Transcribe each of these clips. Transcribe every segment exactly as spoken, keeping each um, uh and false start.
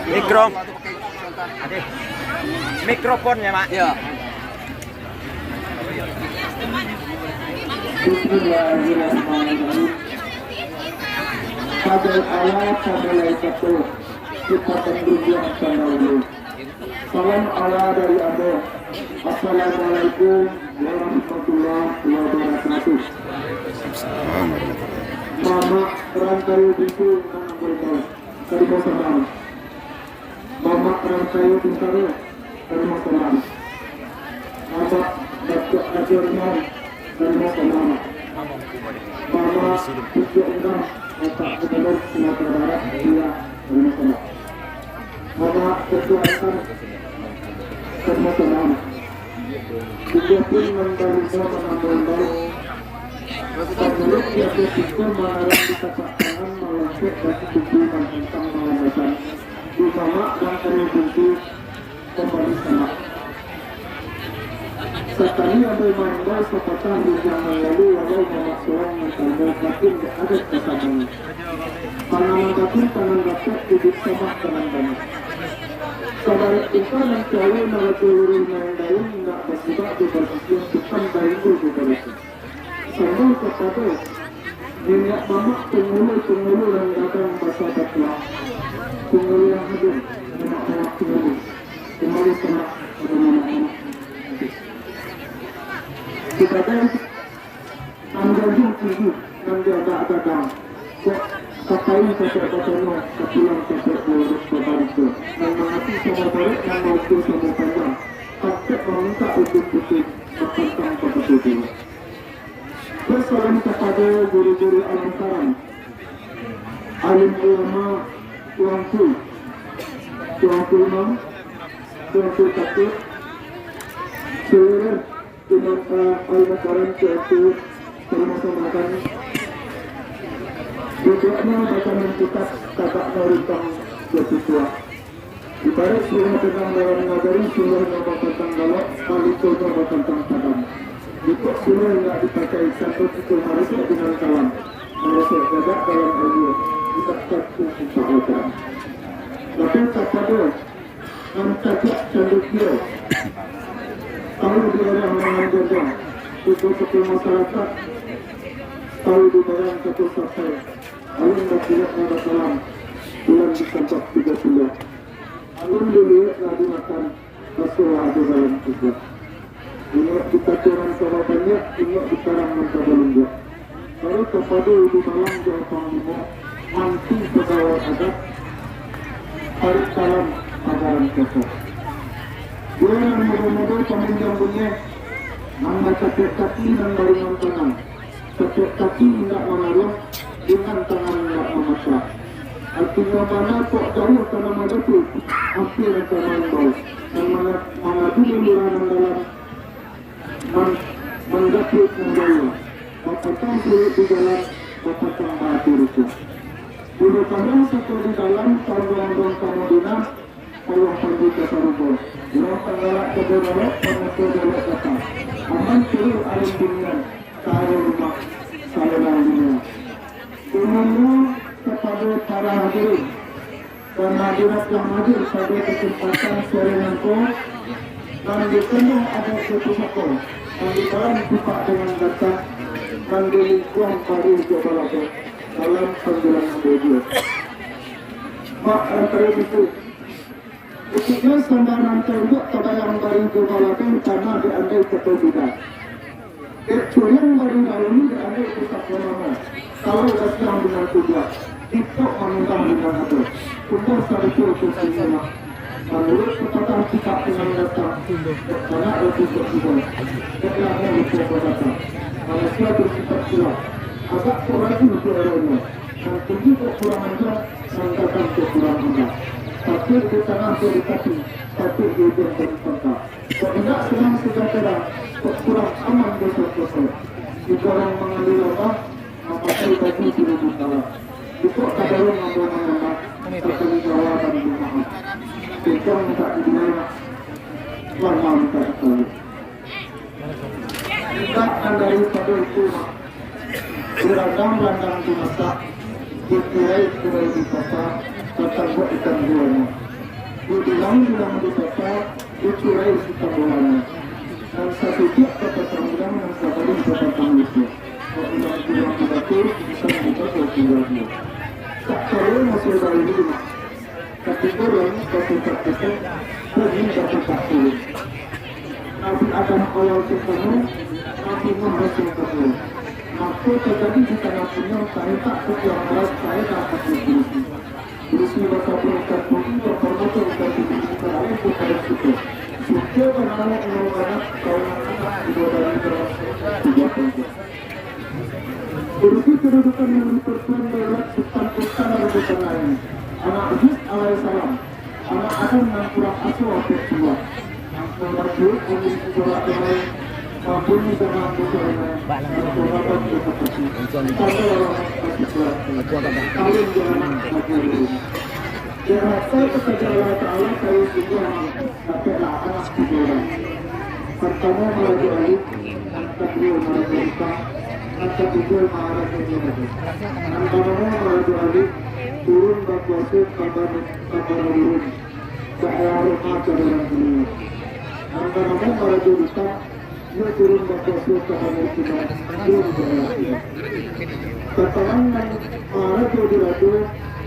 Mikro. Mikrofonnya, Mak. Ya. Bismillahirrahmanirrahim. Pada Allah, pada malaikatul, kita penduduk pendahulu. Salam Allah dari Allah. Assalamualaikum warahmatullahi wabarakatuh. Mamak rantau bintu manang bola. Tarimo salam. Mamak rantau bintaro. Tarimo salam. Mamak Datuk Rajo Rimau. Tarimo salam. Mamak Pucuk Indah. Bapak Gubernur Sumatera Barat. Iya. Tarimo salam. Mama ketua akan sama-sama. Tiga pun mandalika manambal-ambal. Panuruik tiap tiga mangarang di tapak tangan, malangkek batu tubuh, manantang malamatan. Di mamak dan kami buntu kembali sanak. Sakali ambo maimbau sapatah, bujang nan lalu, walau mamak surang nan tando, batin dek adat kasabangan. Panangan batin, tangan rapek, duduak samak tangan banyak. Sabarek pinta nan piawai, narajo luruih main daun, indak basibak jo basisiah, tukang bainggu jo barisi. Sambal kapado niniak mamak, pangulu-pangulu nan gadang basa batuah. Pangulu nan hadir, mamak-mamak pangulu. Kembali sanak, mamak-mamak. Kita Nan ganjang tinggi, nan diagak gadang. Kok kapai capek batono, kapulang capek buruk babarito. Nan mangati samo barek, nan mautuh samo panjang. Katek mamintak utuh putih, bapantang kapatujuan. Basalam kapado guru-guru alam karam, alim ulama, tuanku, tuanku imam, tuanku katik, seluruh Imam, eh, Al-Mukarram C F T, termasuk makan. Duduknya bacaan kitab, tabaknya rintang bertutuak. Ibarat surah dengan dalam nagari, surah yang batantang galak, kalikonyo batantang padam. Jikok surah indak dipakai, satu itu harusnya dengan kalam. Harusnya gagak dalam aia, tidak satu kita ajaran. Tapi tak pada Nan tajak cando kiro, tahu di daerah mangan janda, tokoh-tokoh masyarakat, tahu di barang satu sampai, alun bakirak nan bakalam, bulan disampak tiga puluah. Alun diliek lah dimakan, baso lah ado dalam kubua. Inyo dikatoran sawa banyak, inyo dikarang nan sabalun juo. Baru kapado ulu malang jo panglimo, manti pagawai adat, tarik salam pagaran kokoh. Juo nan mudo-mudo pamanjang bunyiah, nan bacapek kaki nan baringan tangan. Capek kaki indak mangaruah, ringan tangan indak mamasah. Artinyo bana kok jauah ka nan madapu, ampia ka nan bau. Nan mana-, mangadunyo lurah nan dalam, man-, mandapuik nan jauah. Bapatang suruik di jalan, bapatang batu rusuah. Buruh parang siko di dalam, tondong-ondong samo dinah, Payah panji ka sarugo, urang panggalak ka jolok, pangato jolok datang. Aman suruh alam bunian, ka arah rumah, saluran dunia. Umumnyo kapado para hadirin, dan hadirat yang hadir pada kesempatan sore nangko, nan di tengah adat jo pusako, nan di dalam tupak dengan gantang, nan di lingkuang baru jo balado, dalam panggilan ambo juo. Mak Rantaro Bisu, Utiknyo sambarangan taumbok tabayang bari jo balabeh tanah di andai kato bida. Dek curiang bari dahulu di andai pusako lamo. Kalau basiang dengan kubuak, dipok mangundang dengan ado. Tumbuah sarupo jo bunyi mak. Manuruik pepatah cakak dengan datang, dek sanak roti kok tibo. Dek lamo lupo badatang. Manusia bersifat silap. Agak kok raju jo eronyo. Nan tinggi kok kurang aja, nan gadang kok kurang indah. Tapi di tangah kok di tapi, tapi di ujung kok di pangka. Kok indak senang sejahtera, kok kurang aman doso-doso. Diborong mangadu lambah, mamakai baju di lubang dalam. Dipok kadorong ambo manyambah, sakali jawaban di maaf. Bintang minta dibilang, lama minta ditarik. Indak nan daripado itu, Mak. Diradang-radang dimasak, Dikurai-kurai di papa, tatambuak di tambuahnyo. Dibilang-bilang di papa, dikurai di tambuahnyo. Nan sasudiak ka patang urang, nan sabaruih ka patang lupo. Kok ilang-ilang di batur, bukan di batur tinggal dia. Tak tahu masih baru ini. Katiko urang, batutak-tutak, bumi batutak turun. Nabi Adam awal pertama, Nabi Nuh rasul kedua. Mako tajadi di tangah dunia, taretak kutiang aras, taretak kaki berisi. Berisi basa berangkat bumi, baparmato ikan putih, taretak kutang suko. Suko banamo Imam Anak, kaum anak, ibo dari berasa, tiga puluh. Berisi kedudukan yang dipertuan daulat Sultan Sultan Raja Tanah ini. Anak Idris alaihissalam. Anak Adam nan kurang asuah pek dua. Angkau rajuik kami sudah damai, mampuni sama angkau sarangai, angkau rapat ke seperti. Sampai orang kasih surat. Kawin dengan anak laki-laki. Yang rasa kepada Allah Ta'ala, saya sungguh amat, dapatlah anak tiga orang. Pertama, Raja Ali, yang kedua, Raja Isak, yang ketiga, Raja Isak. Yang pertama, Raja Ali, turun bakuasa, kabar, kabar turun. Daerah rumah saudara beliau. Angka-angka marajo duta, dia turun bakuasa ka Banjar Pinang, dia di daerah Pinang. Tatanan nan marajo dirajo,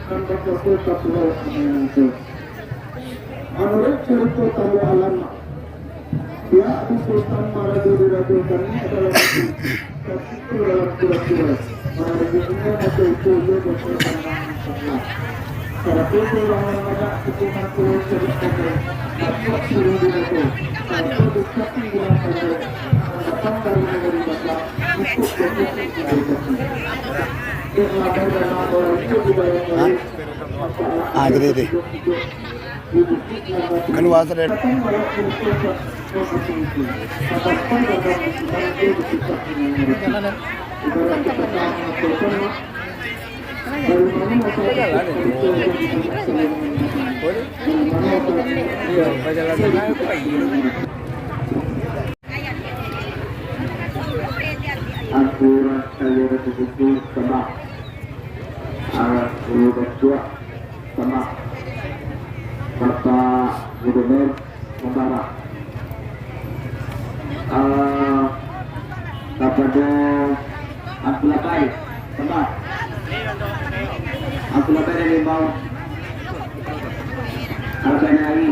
nan bakuasa ka Pulau Amanangko. Manuruik carito tamu alam, pihak di Sultan marajo dirajo kami adalah Tapi dalam kura-kura, malam dunia macam itu, ia berkembang sangat. Sarato urang nan banyak, hukuman turun cari pandai, dapat suruh di dado, sarato dikasih bilang pandai, datang dari negeri Batak, ikut berkisah dari kaki. Dek labar dalam orang itu di dalam laut, Ah, jadi, jadi. Kan bahasa dari Angku urang sakali, urang sakali, sambah. Angku bacuak, sambah. Bapak Gubernur, sambah. Ah, kapado Angku Labai, sambah. Angku Labai dari Imbau. Labai Nari.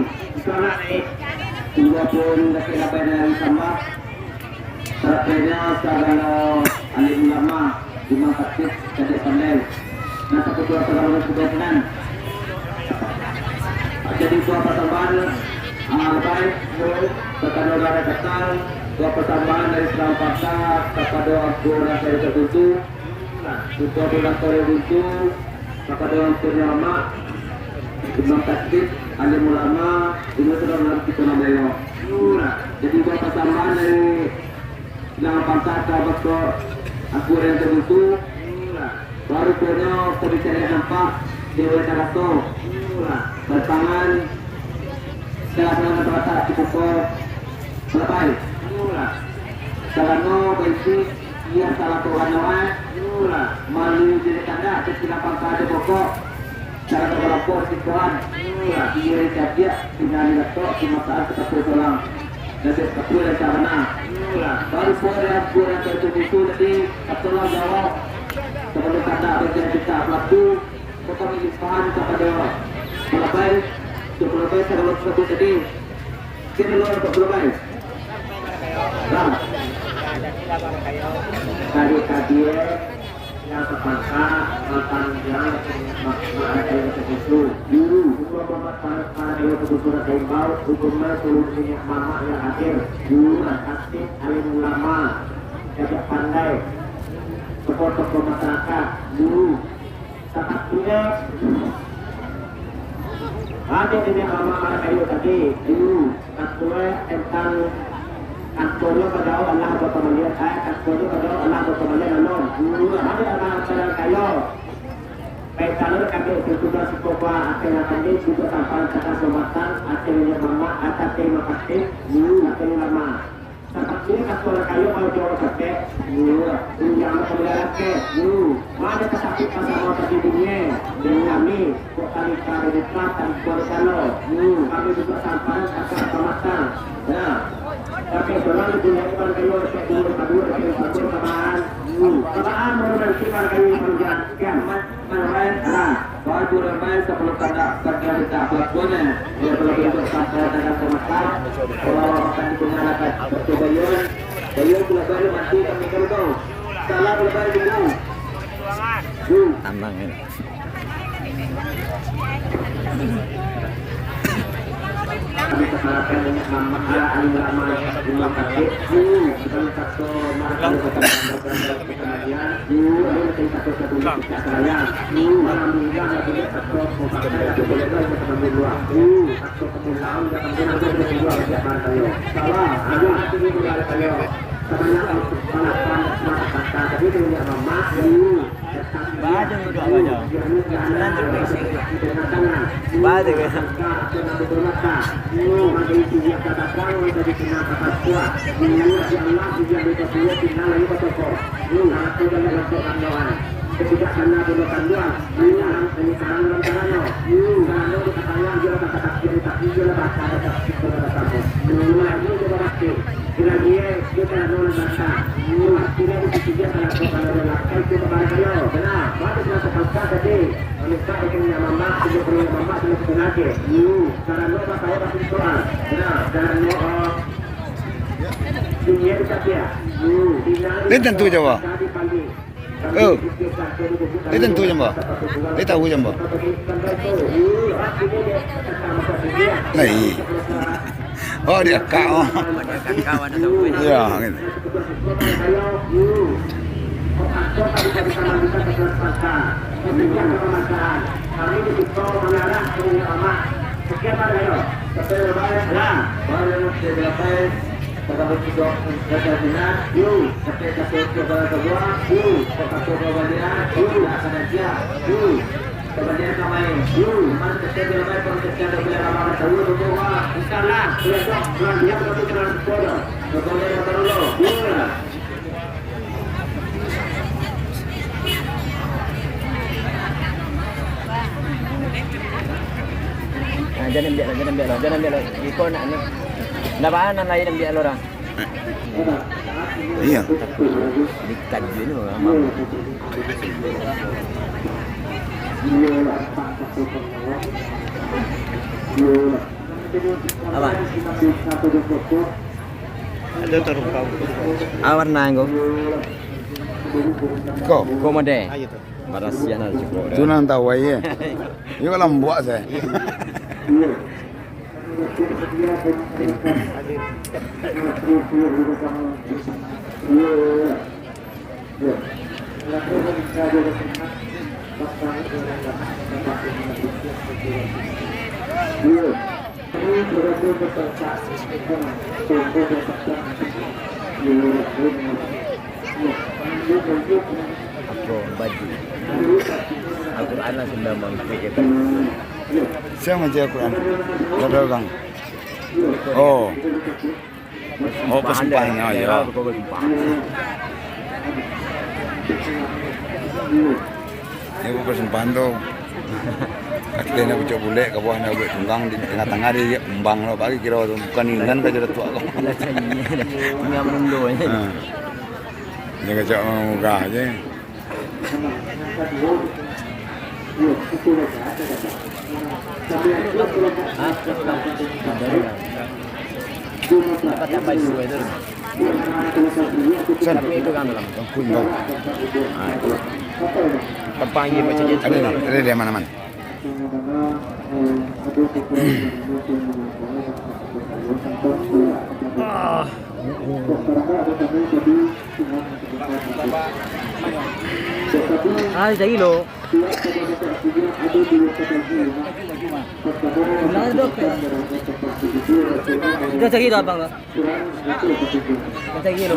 Tunggu pun Labai Nari, sambah. Saratonyo sagalo alim ulama, imam khatib, cadiak pandai, nan sakutuan sagalo nan sudah sinan. Jadi, buah pasambahan, ah, baik, takano darah datang, buah pasambahan dari Serambi Pangka kapado Angku Urang Sakali Sabuntu, Angku Urang Sakali Sabuntu, kapado Angku Nyo Amak, imam khatib, alim ulama, imam dalam kito nan belo. Jadi, buah pasambahan dari Serambi Pangka ka Bapak Angku Urang Sabuntu, baru punyo pembicaraan nampak di Wali Karaso, tantangan salah satu kata cukup balabai. Karano baisi, iyo salah tu rano, eh. Malu jadi tanda, kecil apa saja pokok. Salah tu lapor si Tuhan. Iyo dicabiak, tinggal di laptop, cuma saat kita pulang. Dan dia tak boleh karena. Baru boleh aku dan tertutup itu tadi, satu lah jawab. Sebelum kata bagian kita pelaku, kami limpahkan kepada pelabai, untuk pelabai saya kalau sebut tadi. Sini dulu untuk pelabai. Nah. Tadi-tadi, eh, yang terpaksa, makan yang mak-, mak-, yang terkutu. Dulu, semua makan, makan yang terkutu nak imbau, hukumnya seluruh minyak mamak yang hadir. Dulu, sakit, alim ulama, cadiak pandai, tokoh-tokoh masyarakat. Dulu, Sapatuiknyo, ado dek mamak marakayo tadi, dulu, kato tantang katonyo badawa alah bapamalian, eh, katonyo badawa alah bapamalian alun. Dulu, ado anak marakayo. Baik, kalau kami tugas sekolah, akhirnya kami juga tanpa kata selamatkan, akhirnya mamak, atas terima kasih, dulu, akhirnya mamak. Tapi kato urang kayo, kalau juo sakik, yu, tunjang kamuliaan sakik, yu. Mano sakik pasamo tadi bunyi, dengan kami, kok tali kado di tali kado di kalo, yu. Kami buka samparan, kakak kamatang. Nah, tapi surang di bunyi urang kayo, sakik dulu, kabur, sakik dulu, kabaan, yu. Kabaan, baru nanti urang kayo panjang, kan? Ramai, ha, baju ramai, sapuluah kandak, bagian mintak palakuannyo, iyo, kalau bentuk sampai dengan pemakai, kalau akan dikenal akan percobaan, bayo pula baru mati kami kalau kau. Salah pula baru dulu. Tambang kan? Kami kesalahan banyak mamak, ala alim ulama, imam, kakek, guru, bukan satu, maka kalau kata Ketidaksana bunuh kanduang, manyarang, manyarang dalam karano, karano di katangah, iyo, kata kaki, di kaki, iyo, lah, basa, basa, basa, basa, basa. Mulai, iyo, coba bakti. Kira, iyo, iyo, karano, lah, basa. Mulai, kira, di sisi, iyo, kalau, kalau, kalau, lakai, iyo, kepada, iyo. Benar, baru, kena, sepangka, tadi. Menikah, dengan, yang mamak, sudah, perlu, yang mamak, sudah, kita, lagi. Iyo, karano, basa, basa, soal. Benar, karano, oh, dunia, di kaki, iyo. Iyo, di, Dia tentu, Jawa. Tadi, pagi. Oh. Dia tentu je, Mbak. Dia tahu je, Mbak. Lai. Oh, dia kak, oh. Oh, dia kak, kawan atau apa? Ya, gitu. Sekian, Pak, ayo. Sampai lebaran, ya. Baru yang sudah sampai, kata bertiga, kata Dina, yu. Sampai satu, dua, dua, yu. Kata dua, dua, yu. Akan aja, yu. Kembali ke main, yu. Mari kita cek lebaran, kalau kita cek lebaran, lama tahu, dua, dua. Insya Allah, besok, bulan dia, berarti bulan sepuluh. Betul, ya, betul, ya. Yu. Ah, jan ambiak lo, jan ambiak lo, jan ambiak lo. Iko nak, nak. Ndak baa nan lain ambiak lo, dah. Iya. Tapi di kaji ni orang mama. Apa? Ada taruh kau. Ah, warna anggo. Ko. Ko mode. Ah, iya tu. Barasian aja cukup. Tu nan tahu aja. Iyo lambuak saya. Apo baju? Al-Quran lah sudah mangkuik, ya kan? Siapa baca Al-Quran? Ada orang. Oh. Oh, persembahan, ya, ya. Ini persembahan tu. Kaki nak bucok bulek, ke bawah nak buat tunggang, di tengah-tengah dia kembang lah. Bagi kira tu bukan ingan kerja Datuk Allah. Tinggal menunduk je. Ha. Dia kacau orang murah je. Sen. Tapi itu kan dalam. Kun kau. Ah, itu. Tepang je macam itu. Ada, ada di mana-mana. Ah. Ah, cari lo. Kita cari lo, abang, lo. Kita cari lo.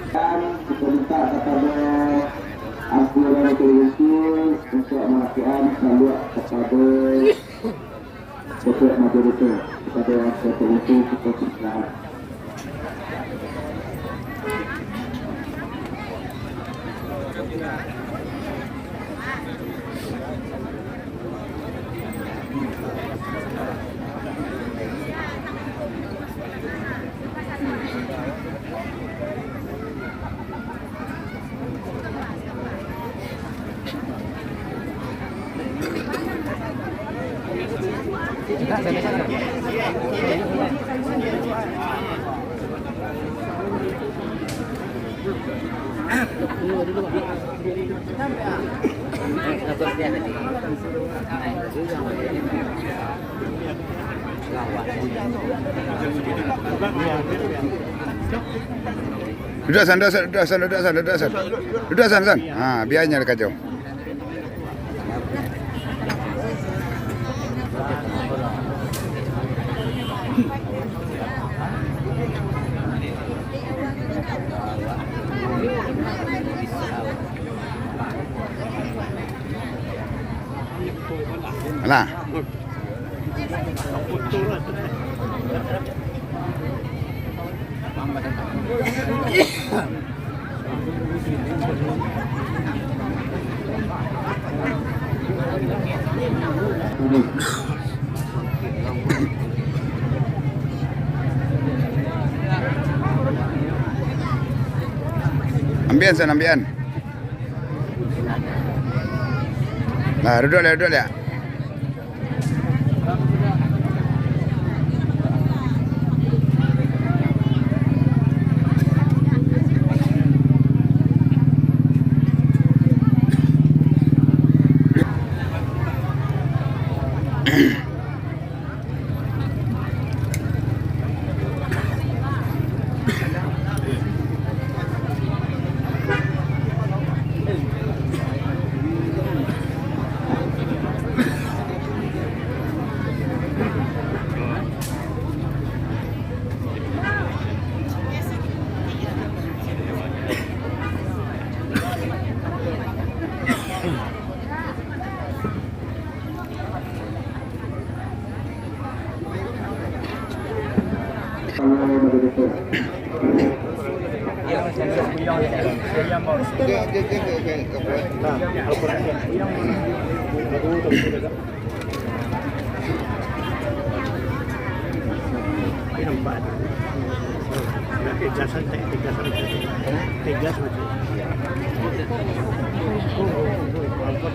Dan kita minta kepada Angku Rani Kaliwintu untuk melakukan saluak kepada Bapak Majorito, kepada Bapak Ibu, kita bersilakan. Duduak san, duduak san, duduak san, duduak san, duduak san. Duduak san, san. Ha, bianyo dikacau. Alah. Ambian, san, ambian. Nah, duduak liak, duduak liak. Tegasan, te-, tegasan, tegasan.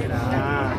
Nah.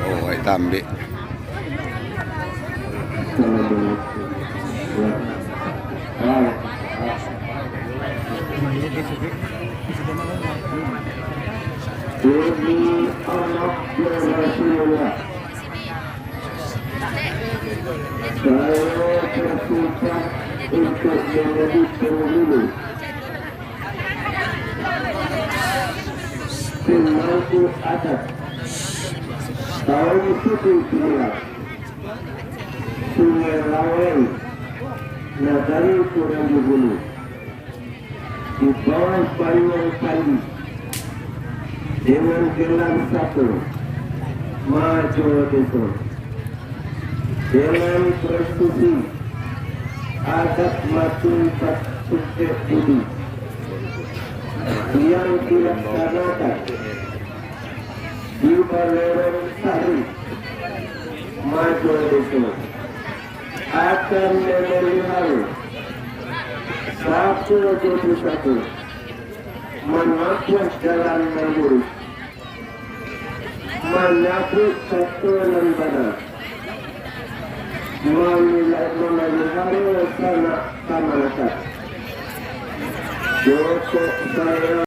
Oh, ai tambik. Demi Allah dan Rasulullah, saya bersumpah untuk menjadi penghulu pemangku adat kaum suku Tulang, Sungai Lawai, Nagari Tulang Bubulu, di bawah payuang Pandi, dengan gelar sato Majo Deso, dengan prosesi adat mati baktukek budi yang dilaksanakan di Balorong Sari, Majo Deso, akan memelihara sato jo pusako, manampuah jalan nan luruih, manyabuik kato nan bana, mamila-, mamaliharo sanak kamanakan. Jokok saya